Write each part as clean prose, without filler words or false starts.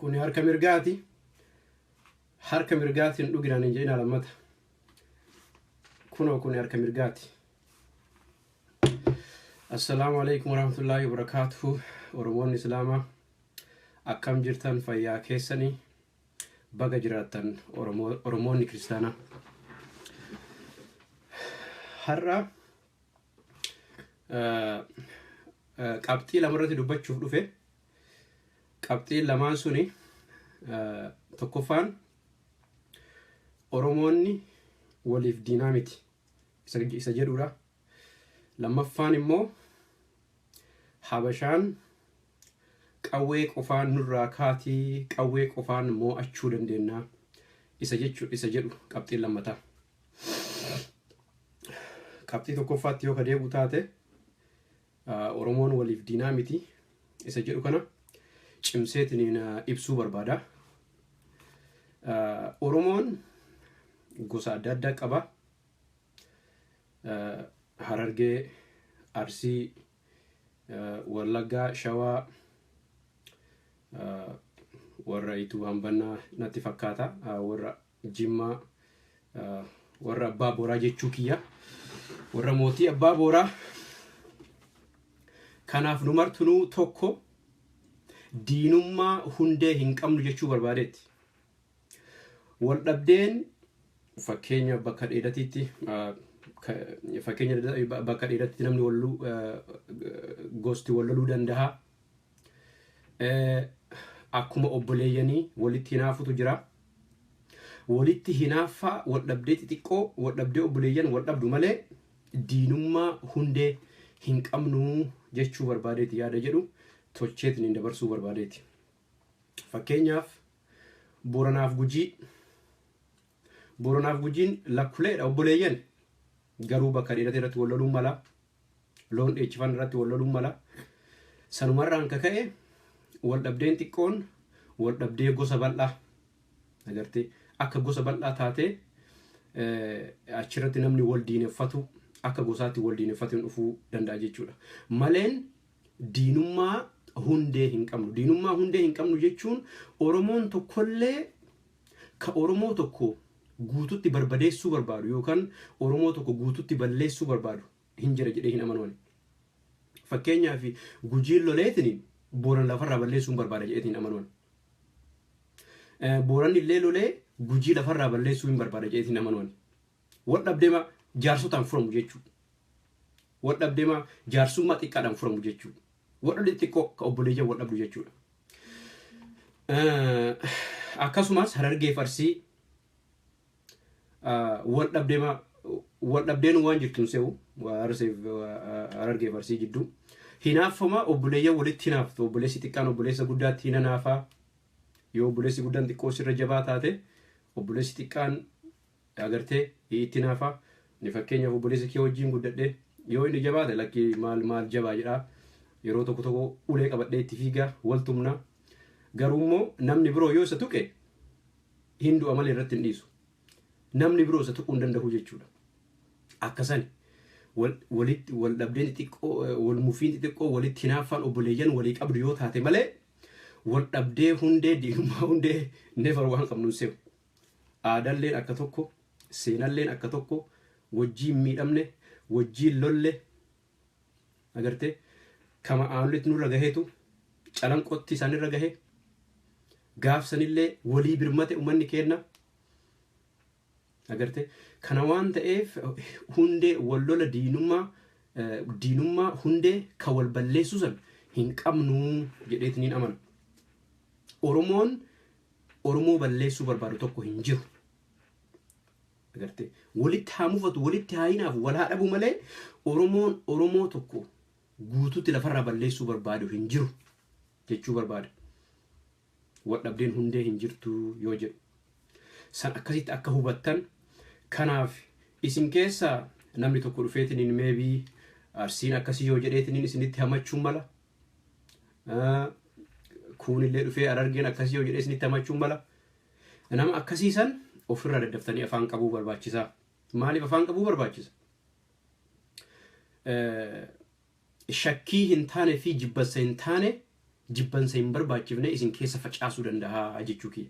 Kuni harka mirgaati. Harka mirgaatiin dhuginaan hin jedhinaa lammata. Kunoo kuni harka mirgaati. Assalaamu alaikum warahmatullaahi wabarakaatuhu. Oromoonni Islaamaa akkam jirtan fayyaa keessanii baga jiraattan Oromoonni Kiristaanaa. Har'a qabxii lamarratti dubbachuuf dhufe. Qabxiin lamaan suni tokkoffaan Oromoonni waliif diinaa miti isa jedhudha. Lammaffaan immoo Habashaan qawwee qofaan nurraa kaatii qawwee qofaan moo'achuu dandeenya isa jechu isa jedhu qabxiin lammataa. Qabxii tokkoffaatti yoo ka deebi'u taate Oromoon waliif diinaa miti isa jedhu kana cimseetiniin ibsuu barbaada. Oromoon gosa adda addaa qaba. Harargee, Arsii, Wallaggaa, Shawaa, warra Ituu Hambannaa natti fakkaata. Warra Jimmaa, warra Abbaa Booraa jechuu kiyya. Warra mootii Abbaa Booraa. Kanaaf nu martinuu tokko diinummaa hundee hin qabnu jechuu barbaadeetti. Wal dhabdeen fakkeenya bakka dheedatiitti fakkeenya bakka dheedatiitti namni walluu gosti wal loluu danda'a. Akkuma obboleeyyanii walitti hinaafutu jira. Walitti hinaaffaa wal dhabdee xixiqqoo wal dhabdee obboleeyyan wal dhabdu malee diinummaa hundee hin qabnu jechuu barbaadeeti yaada jedhu tolcheetiin dabarsuu barbaadeeti. Fakkeenyaaf Booranaaf Gujii. Booranaaf Gujiin lakkuleedha obboleeyyan. Garuu bakka dheedate irratti wal loluun mala. Loon dheechifan irratti wal loluun mala. Sanumarraan ka ka'e wal dhabdeen xiqqoon wal dhabdee gosa bal'aa. Agartee akka gosa bal'aa taatee achirratti namni wal diineffatu akka gosaatti wal diineffatu dhufuu danda'a jechuudha. Maleen diinummaa hundee hin qabnu. Diinummaa hundee hin qabnu jechuun Oromoon tokkollee ka Oromoo tokko guututti barbadeessuu barbaadu yookaan Oromoo tokko guututti balleessuu barbaadu hin jira jedhee hin amanu ani. Fakkeenyaaf Gujiin loleetiin Booran lafarraa balleessuu hin barbaada jedheetiin hin amanu ani. Booranni illee lolee Gujii lafarraa balleessuu hin barbaada jedheetiin hin amanu ani. Wal dhabdeema jaarsotaan furamu jechuudha. Wal dhabdeema jaarsummaa xiqqaadhaan furamu jechuudha. Wal dhabdee xixiqqoo ka obboleeyyan wal dhabdu jechuudha. Akkasumas Harargee fi Arsii wal dhabdeema wal dhabdeen waan jirtu hin se'u Harargee fi Arsii jidduu. Hinaaffama obboleeyyan walitti hinaaftu obboleessi xiqqaan obboleessa guddaatti hin hinaafaa. Yoo obboleessi guddaan xiqqoo sirra jabaa taate obboleessi xiqqaan agartee itti hinaafa. Ni fakkeenyaaf obboleessa kee wajjin guddadhe yoo inni jabaate lakki maal maal jabaa jedha. Yeroo tokko tokko ulee qabadhee itti fiiga wal tumna. Garuu immoo namni biroo yoo isa tuqe hin du'a malee irratti hin dhiisu. Namni biroo isa tuquu hin danda'u jechuudha. Akkasani walitti wal dhabdeen xixiqqoo wal mufiin xixiqqoo walitti hinaaffaan obboleeyyan walii qabdu yoo taate malee wal dhabdee hundee diinummaa hundee never waan qabnu hin se'u. Aadalleen akka tokko, seenalleen akka tokko, wajjiin miidhamne, wajjiin lolle, agartee kama aanulitti nurra gaheetu calanqotti isaanirra gahe gaafsanillee walii birmate uummanni keenna agartee kana waan ta'eef hundee wal lola diinummaa diinummaa hundee ka wal balleessuu san hin qabnu jedheetiniin amana. Oromoon Oromoo balleessuu barbaadu tokko hin jiru. Agartee walitti haa mufatu walitti haa hinaafu wal haa dhabu malee Oromoon Oromoo tokko guutuutti lafarraa balleessuu barbaadu hin jiru jechuu barbaada. Wal dhabdeen hundee hin jirtu yoo jedhu. San akkasitti akka hubattan kanaaf isin keessaa namni tokko dhufeetiniin meebii Arsiin akkasii yoo jedheetiniin isinitti hamachuun mala. Kuunillee dhufee Harargeen akkasii yoo jedhee isinitti hamachuun mala. Nama akkasii san ofirraa daddaftanii afaan qabuu barbaachisaa. Maaliif afaan qabuu barbaachisa? Shakkii hin taane fi jibbansa hin taane Jibbansa hin barbaachifne isin keessa facaasuu danda'a jechuu kiyya.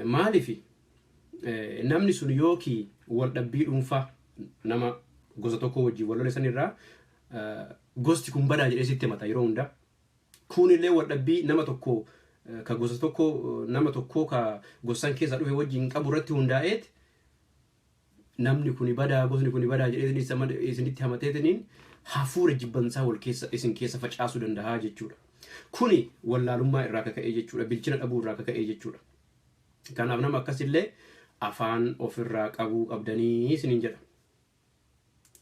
Maaliif namni sun yookii wal dhabbii dhuunfaa nama gosa tokko wajjin wal lole sanirraa gosti kun badaa jedhee sitti himata yeroo hundaa. Kunillee wal dhabbii nama tokko ka gosa tokko, nama tokko ka gosan keessa dhufe wajjin qabu irratti hundaa'eet, namni kuni badaa, gosni kuni badaa jedhee isinitti hamateetiniin hafuura jibbansaa wal keessa isin keessa facaasuu danda'a jechuudha. Kuni wallaalummaa irraa kaka'ee jechuudha. Bilchina dhabuu irraa kaka'ee jechuudha. Kanaaf nama akkasillee afaan ofirraa qabuu qabdanii isiniin jedha.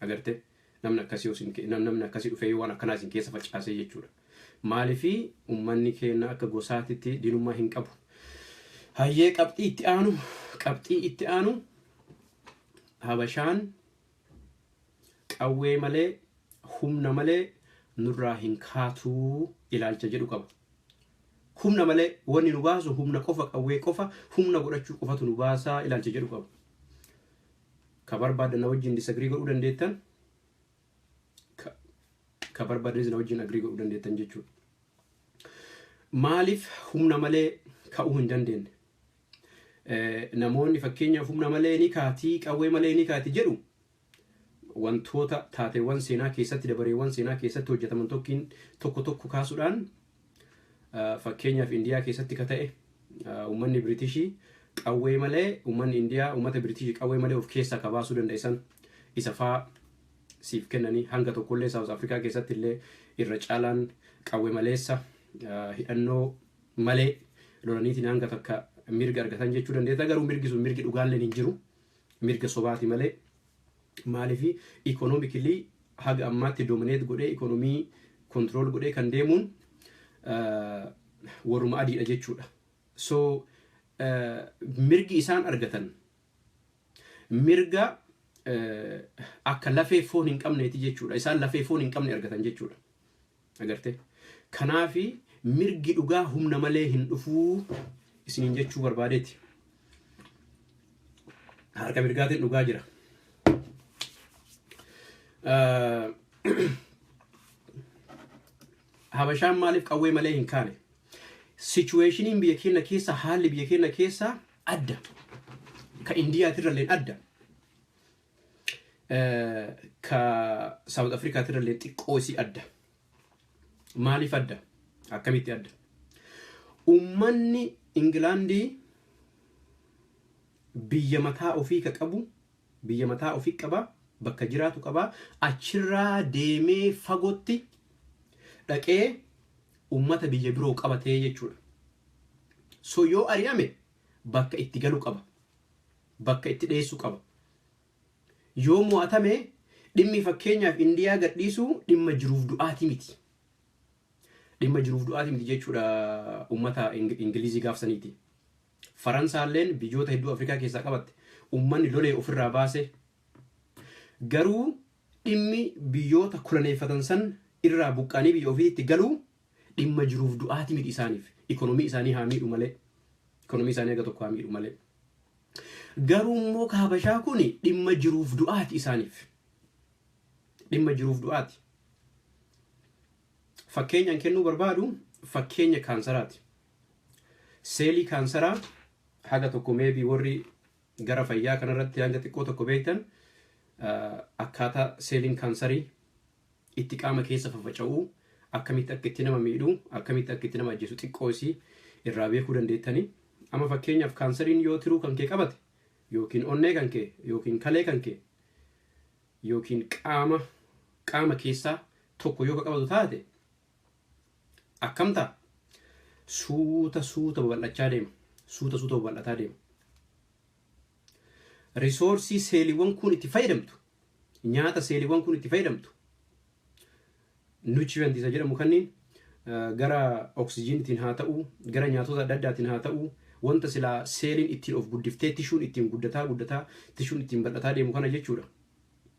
Agartee, namni akkasii namni akkasii dhufee waan akkanaa isin keessa facaasee jechuudha. Maaliifii uummanni keenya akka gosaatitti diinummaa hin qabu. Hayyee, qabxii itti aanu, Habashaan qawwee malee, humna malee nurraa hin kaatuu ilaalcha jedhu qaba. Humna malee wanni nu baasu humna qofa, qawwee qofa, humna godhachuu qofatu nu baasaa ilaalcha jedhu qaba. Ka barbaadan na wajjin disagree godhuu dandeettan, ka barbaadanis na wajjin agree godhuu dandeettan jechuudha. Maaliif humna malee ka'uu hin dandeenye? Namoonni fakkeenyaaf humna malee ni kaatii, qawwee malee ni kaati jedhu, wantoota taateewwan seenaa keessatti, dabareewwan seenaa keessatti hojjetaman tokkiin tokko tokko kaasuudhaan, fakkeenyaaf Indiyaa keessatti ka ta'e, uummanni Biritishii qawwee malee, uummanni Indiyaa uummata Biritishii qawwee malee of keessaa ka baasuu danda'e san isa faa siif kennanii, hanga tokkollee South Africa keessatti illee irra caalaan qawwee maleessa, hidhannoo malee lolaniitiin hanga takka mirga argatan jechuu dandeetta. Garuu mirgi sun mirgi dhugaalleen hin jiru, mirga sobaati malee. Maaliif economically haga ammaatti dominate godhee, ikonomii control godhee kan deemuun warruma adiidha jechuudha. So mirgi isaan argatan mirga akka lafee foon hin qabneeti jechuudha. Isaan lafee foon hin qabne argatan jechuudha. Agartee? Kanaafi mirgi dhugaa humna malee hin dhufuu isiniin jechuu barbaadeeti. Harka mirgaatiin dhugaa jira. Habashaan maaliif qawwee malee hin kaane? Situationiin biyya keenya keessa, haalli biyya keenya keessa adda. Ka Indiyaatirralleen adda. Ka South Africaatirrallee xiqqoo isii adda. Maaliif adda? Akkamitti adda? Uummanni Ingilaandii biyya mataa ofii ka qabu, biyya mataa ofii qaba, bakka jiraatu qaba. Achirraa deemee fagootti dhaqee uummata biyya biroo qabatee jechuudha. So yoo ari'ame bakka itti galu qaba. Bakka itti dheessu qaba. Yoo mo'atame, dhimmi fakkeenyaaf Indiyaa gadhiisuu dhimma jiruuf du'aati miti. Dhimma jiruuf du'aati miti jechuudha uummata Ingilizii gaafsaniiti. Faransaalleen biyyoota hedduu Afrikaa keessaa qabatte. Uummanni lolee ofirraa baase. Garuu dhimmi biyyoota koloneeffatan san irraa buqqaanii biyya ofiitti galuu dhimma jiruuf du'aati miti isaaniif. Ikonomii isaanii haa miidhu malee. Ikonomii isaanii aga tokko haa miidhu malee. Garuu immoo ka Habashaa kun dhimma jiruuf du'aati isaaniif. Dhimma jiruuf du'aati. Fakkeenyaan kennuu barbaadu fakkeenya kaansaraati. Seelii kaansaraa haga tokko maybe warri gara fayyaa kanarratti hanga xiqqoo tokko beektan, akkaataa seeliin kaansarii itti qaama keessa faffaca'uu, akkamitti akka itti nama miidhu, akkamitti akka itti nama ajjeesu xiqqoo isii irraa beekuu dandeettanii. Amma fakkeenyaaf kaansariin yoo tiruu kan kee qabate, yookiin onnee kan kee, yookiin kalee kan kee, yookiin qaama keessaa tokko yoo ka qabatu taate, akkam ta'a? Suuta suuta babal'achaa deema. Suuta suuta babal'ataa deema. Resource seeliiwwan kun itti fayyadamtu, nyaata seeliiwwan kun itti fayyadamtu, nutrient isa jedhamu kanniin, gara oksijiinitiin haa ta'u, gara nyaatota adda addaatiin haa ta'u, wanta silaa seeliin ittiin of guddiftee, tishuun ittiin guddataa guddataa, tishuun ittiin bal'ataa deemu kana jechuudha.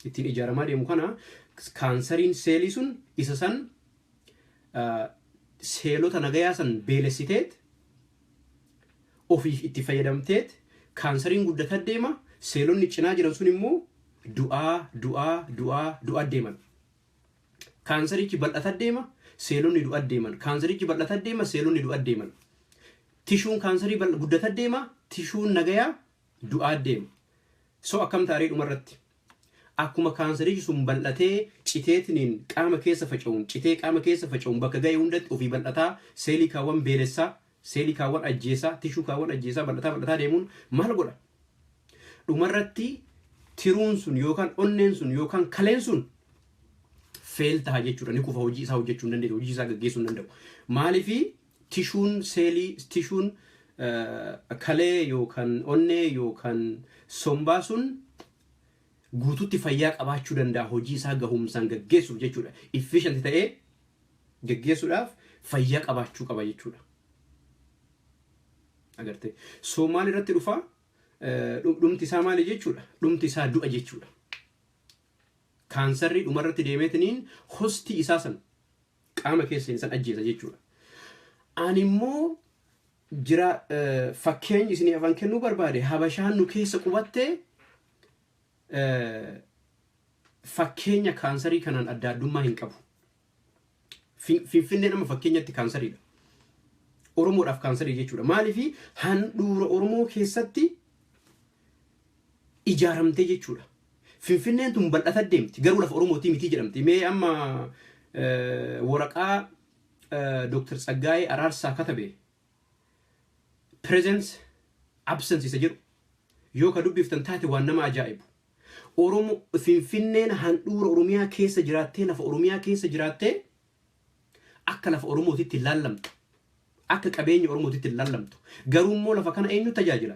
Ittiin ijaaramaa deemu kana kaansariin seelii sun isa san seelota nagayaa san beelessiteet, ofiif itti fayyadamteet, kaansariin guddataa deema. Seelonni cinaa jiran sun immoo du'aa du'aa du'aa du'aa deeman. Kaansarichi bal'ataa deema. Seelonni du'a deeman. Kaanserichi bal'ata deema, seelonni du'a deeman. Tishuun kaansarii guddata deema, tishuun nagayaa du'aa deema. So akkam taaree dhumarratti? Akkuma kaanserichi sun bal'atee citeetiniin qaama keessa faca'uun, citee qaama keessa faca'uun, bakka ga'e hundatti ofii bal'ataa, seelii kaawwan beelessaa, seelii kaawwan ajjeesaa, tishuu kaawwan ajjeesaa, bal'ataa bal'ataa deemuun maal godha? Dhumarratti tiruun sun yookaan onneen sun yookaan kaleen sun fail ta'a jechuudha. Ni kufa, hojii isaa hojjechuu hin danda'u, hojii isaa gaggeessuu hin danda'u. Maaliifi tishuun seelii, tishuun kalee yookaan onnee yookaan sombaa sun guututti fayyaa qabaachuu danda'a hojii isaa gahumsaan gaggeessuuf jechuudha. Efficient ta'ee gaggeessuudhaaf fayyaa qabaachuu qaba jechuudha. Agartee. So maal irratti dhufaa? Dhumti isaa maali jechuudha? Dhumti isaa du'a jechuudha. Kaansarri dhumarratti deemeetiniin hostii isaa san qaama keessa san ajjeesa jechuudha. Ani immoo jira fakkeenyi isinii afaan kennuu barbaade, Habashaan nu keessa qubattee fakkeenya kaansarii kanaan adda addummaa hin qabu. Finfinneen amma fakkeenyatti kaansariidha. Oromoodhaaf kaansarii jechuudha. Maaliifi handhuura Oromoo keessatti ijaaramtee jechuudha. Finfinneen tun bal'ata deemti, garuu lafa Oromootii miti jedhamti. Mee amma waraqaa Dr. Tsaggaayee Araarsaa katabe, "Presence Absence" isa jedhu yoo ka dubbiftan taate, waan nama ajaa'ibu. Oromoo Finfinneen handhuura Oromiyaa keessa jiraattee, lafa Oromiyaa keessa jiraattee, akka lafa Oromootitti hin laallamtu. Akka qabeenya Oromootitti hin laallamtu. Garuu immoo lafa kana eenyu tajaajila?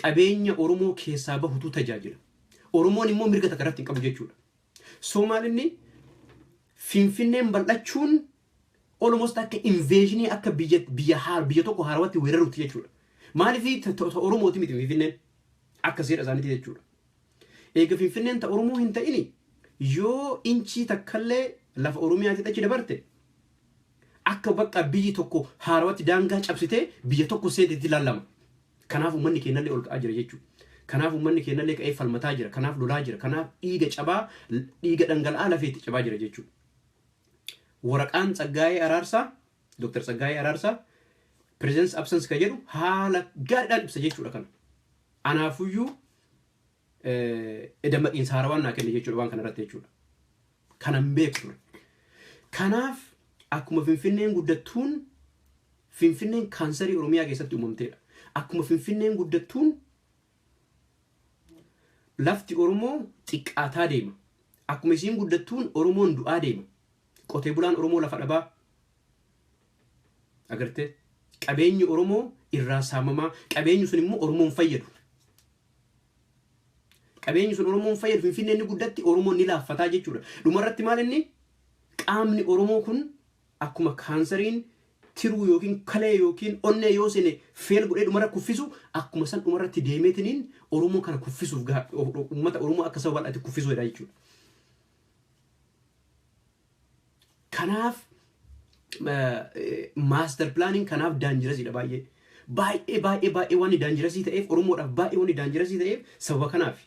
Qabeenya Oromoo keessaa bahutu tajaajila. Oromoon immoo mirga takka irratti hin qabu jechuudha. So maal inni, Finfinneen bal'achuun almost akka invasionii, akka biyya tokko haarawatti weeraruuti jechuudha. Maaliif ta Oromooti miti Finfinneen akka seera isaaniiti jechuudha. Eega Finfinneen ta Oromoo hin ta'ini, yoo inchii takkallee lafa Oromiyaatti achi dabarte, akka bakka biyyi tokko haarawatti daangaa cabsitee biyya tokko seentetti ilaalama. Kanaaf uummanni keenyallee ol ka'aa jira jechuudha. Kanaaf uummanni keenyallee ka'ee falmataa jira. Kanaaf lolaa jira. Kanaaf dhiiga cabaa, dhiiga dhangala'aa lafeetti cabaa jira jechuudha. Waraqaan Tsaggaayee Araarsaa, Dr. Tsaggaayee Araarsaa, "Presence Absence" ka jedhu haala gaariidhaan ibsa jechuudha kana. Anaafuyyuu dammaqiinsa haarawaan naa kenne jechuudha waan kanarratti jechuudha. Kanan beeku ture. Kanaaf akkuma Finfinneen guddattuun, Finfinneen kaansarii Oromiyaa keessatti uumamteedha. Akkuma Finfinneen guddattuun lafti Oromoo xiqqaataa deema. Akkuma isiin guddattuun Oromoon du'aa deema. Qotee bulaan Oromoo lafa dhabaa. Agartee, qabeenyi Oromoo irraa saamamaa, qabeenyi sun immoo Oromoon fayyadu. Qabeenyi sun Oromoon fayyadu, Finfinneen ni guddatti, Oromoon ni laaffataa jechuudha. Dhumarratti maal inni, qaamni Oromoo kun akkuma kaansariin tiruu yookiin kalee yookiin onnee yoo seene fail godhee dhumarra kuffisu, akkuma san dhumarratti deemeetiniin Oromoo kana kuffisuuf, uummata Oromoo akka saba bal'aatti kuffisuudha jechuudha. Kanaaf master planiin kanaaf dangerousiidha baay'ee. Baay'ee baay'ee baay'ee waan dangerousii ta'eef, Oromoodhaaf baay'ee waan dangerousii ta'eef sababa kanaaf.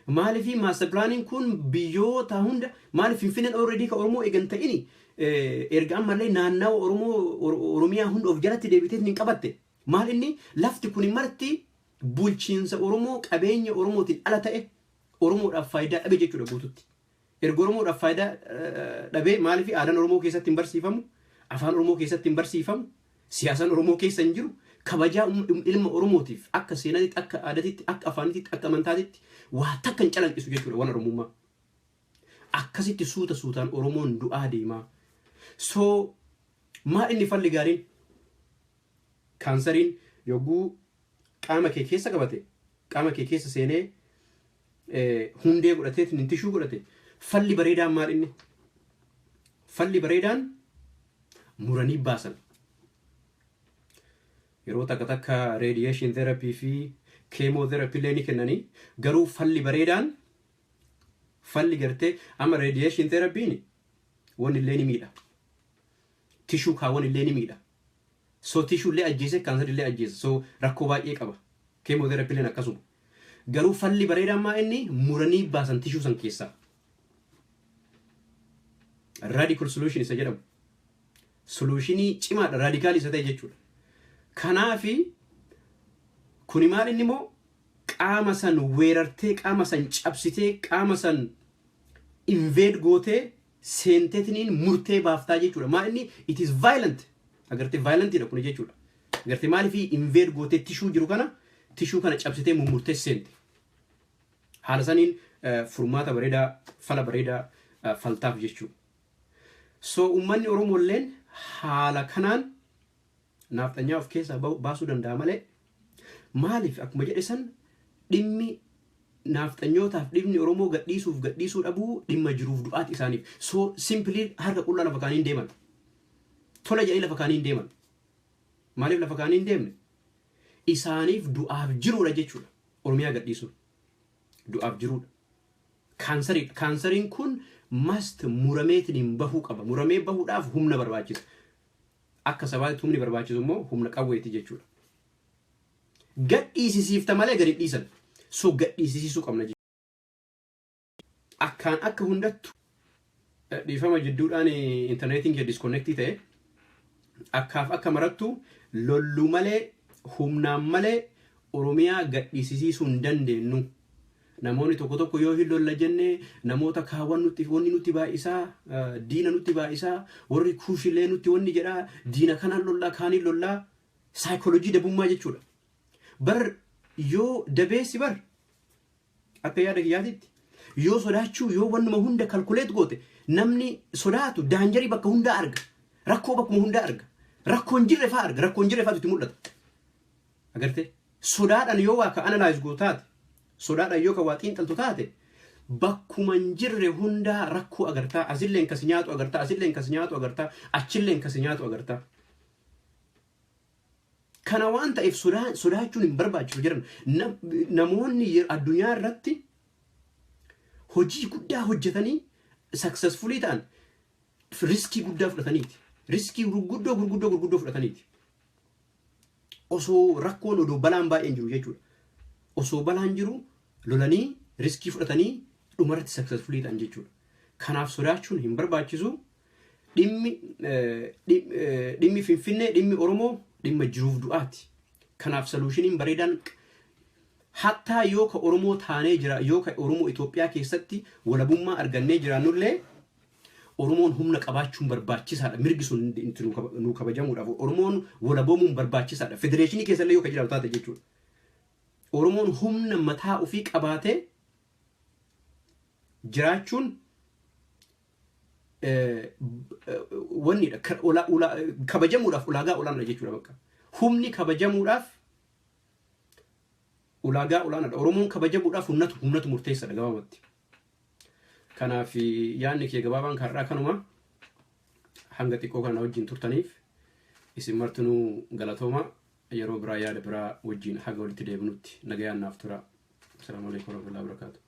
Maaliif master planiin kun biyyoota hunda, maaliif Finfinneen already ka Oromoo eegan ta'ini, erga ammallee naannawa Oromoo Oromiyaa hunda of jalatti deebitee hin qabatte, maal inni, lafti kun marti bulchiinsa Oromoo, qabeenya Oromootiin ala ta'e, Oromoodhaaf faayidaa dhabe jechuudha guututti. Erga Oromoodhaaf faayidaa dhabee, maaliif aadaan Oromoo keessatti hin barsiifamu, afaan Oromoo keessatti hin barsiifamu, siyaasaan Oromoo keessa hin jiru, kabajaa ilma Oromootiif akka seenaatitti, akka aadaatitti, akka afaanitti, akka amantaatitti waa takka hin calanqisu jechuudha waan Oromummaa. Akkasitti suuta suutaan Oromoon du'aa deemaa. So maal inni falli gaariin? Kaansariin yogguu qaama kee keessa qabate, qaama kee keessa seenee hundee godhatee tishuu godhate, falli bareedaan maal inni? Falli bareedaan muranii baasan. Yeroo takka takka radiation therapy fi chemotherapy illee ni kennanii, garuu falli bareedaan, falli gartee amma radiation therapy'n wanni illee ni miidha. Tishuu kaawwan illee ni miidha. So tishuu illee ajjeese, kaansar illee ajjeese. So rakkoo baay'ee qaba. Chemotherapy illeen akkasuma. Garuu falli bareedaan maa inni, muranii baasan tishuu san keessaa. Radical solution isa jedhamu. Solution cimaadha, radical isa ta'e jechuudha. Kanaafi kuni maal inni immoo qaama san weerartee, qaama san cabsitee, qaama san invade gootee seenteetiniin murtee baaftaa jechuudha. Maal inni it is violent. Agartee, violentidha kuni jechuudha. Agartee, maaliif invade gootee tissue jiru kana, tissue kana cabsitee mummurtee seente. Haala saniin furmaata bareedaa, fala bareedaa faltaaf jechuudha. So uummanni Oromoo illeen haala kanaan naafxanyaa of keessaa baasuu danda'a malee, maaliif akkuma jedhe san dhimmi naafxanyootaaf dhimmi Oromoo gadhiisuuf gadhiisuu dhabuu dhimma jiruuf du'aati isaaniif. So simply harka qullaa lafa kaanii hin deeman. Tola jedhanii lafa kaanii hin deeman. Maaliif lafa kaanii hin deemne? Isaaniif du'aaf jiruudha jechuudha. Oromiyaa gadhiisuun du'aaf jiruudha. Kaansariidha. Kaansariin kun must murameetiin bahuu qaba. Muramee bahuudhaaf humna barbaachisa. Akka sabaatti humni barbaachisu immoo humna qawweeti jechuudha. Gadhiisisiifta malee gadi dhiisan. So gadhiisisiisuu qabna jechuudha. Akkaan akka hundattu, dhiifama, jidduudhaan intarneetiin kee disconnect ta'e. Akkaaf akka marattu lollu malee, humnaan malee Oromiyaa gadhiisisiisuu hin dandeenyu. Namoonni tokko tokko yoo hin lolla jenne namoota kaawwan nutti wanni nutti baay'isaa, diina nutti baay'isaa, warri kuushilee nutti wanni jedhaa, diina kanaan lollaa, kaaniin lollaa, saayikoolojii dabummaa jechuudha. Bar yoo dabeessi bar akka yaada kiyyaatitti yoo sodaachuu, yoo wannuma hunda calculate goote, namni sodaatu danger bakka hundaa arga. Rakkoo bakkuma hundaa arga. Rakkoo hin jirre fa'aa arga. Rakkoo hin jirre fa'aatu itti mul'ata. Agartee, sodaadhaan yoo waa ka analyze gootu taate, sodaadhaan yoo ka waa xiinxaltu taate, bakkuma hin jirre hundaa rakkoo agartaa. Asilleen kasi nyaatu agartaa, asilleen kasi nyaatu agartaa, achilleen kasi nyaatu agartaa. Kana waan ta'eef sodaachuun hin barbaachisu jedhan. Namoonni addunyaa irratti hojii guddaa hojjetanii successfully ta'an risk guddaa fudhataniiti. Risk gurguddoo gurguddoo gurguddoo fudhataniiti. Osoo rakkoon, odoo balaan baay'een jiru jechuudha. Osoo balaan jiru lolanii risk fudhatanii dhumarratti successfully ta'an jechuudha. Kanaaf sodaachuun hin barbaachisu. Dhimmi Finfinnee, dhimmi Oromoo dhimma jiruuf du'aati. Kanaaf solutioniin bareedaan, hattaa yoo ka Oromoo taanee jira, yoo ka Oromoo Itoophiyaa keessatti walabummaa argannee jiraannullee, Oromoon humna qabaachuun barbaachisaadha. Mirgi sun nu kabajamuudhaaf Oromoon walaboomuun barbaachisaadha. Federeeshinii keessallee yoo ka jiraatu taate jechuudha. Oromoon humna mataa ofii qabaatee jiraachuun wannidha, kabajamuudhaaf ulaagaa olaanaadha jechuudha bakka. Humni kabajamuudhaaf ulaagaa olaanaadha. Oromoon kabajamuudhaaf humnatu murteessaadha gabaabatti. Kanaaf yaadni kee gabaabaan karraa kanuma. Hanga xiqqoo kana wajjin turtaniif isin martinuu galatooma. Yeroo biraa yaada biraa wajjin haga walitti deebinutti nagayaan naaf tura. Asalaamu alaikum warahmatullahi wabarakatuh.